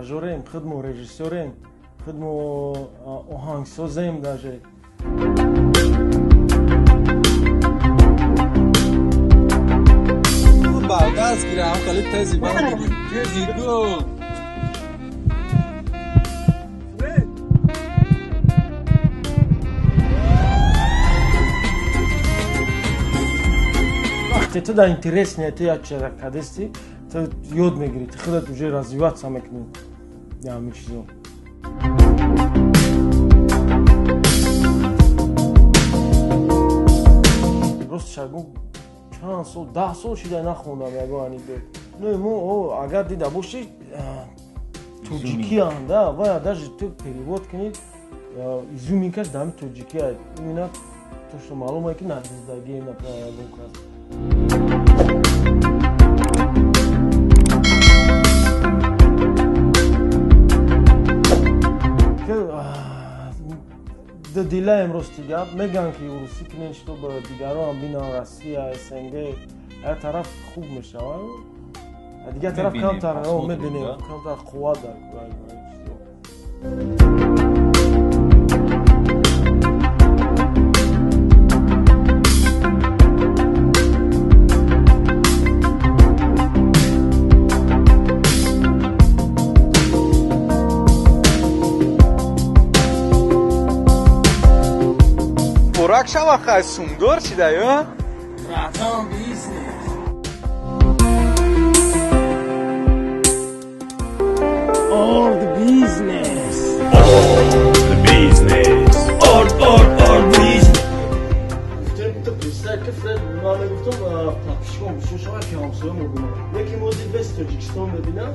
монтажёрем, худмо режиссёрем, худмо оҳангсозем даже. Балгаз гирам, хали тези бан тези го. Вақте ту дар интересния, ту як чиза кадести, ту ёд мегирӣ, ту худат уже развиваться мекунӣ ҳамин чизо. Рост шагу чанд сол, 10 сол шида нахондам ягон анекдот. Ну мо агар дида бошӣ, тоҷикиянд, да, ва даже ту перевод кунӣ, изюминкаш дар ҳамин тоҷикия. Именно то, что маълум е ки назвездагӣ, например, ягон кас. Дилаем рости гап, мегӯянд ки урусӣ кунед, чтобы дигарон бинанд Россия, СНГ, як тараф хуб мешавад, а дигар тараф камтар мебинем, камтар қувват дар. Бурак шава хай сумдор шида, ё? Братан, бизнес. All the business. All the business. All, all, all business. Гуфтем, ту представь, ки Фред, ман мегуфтам, подписчикам бисёр шава ки ҳамсоя мебинам. Яке мо дид весь Тоҷикистон мебинам.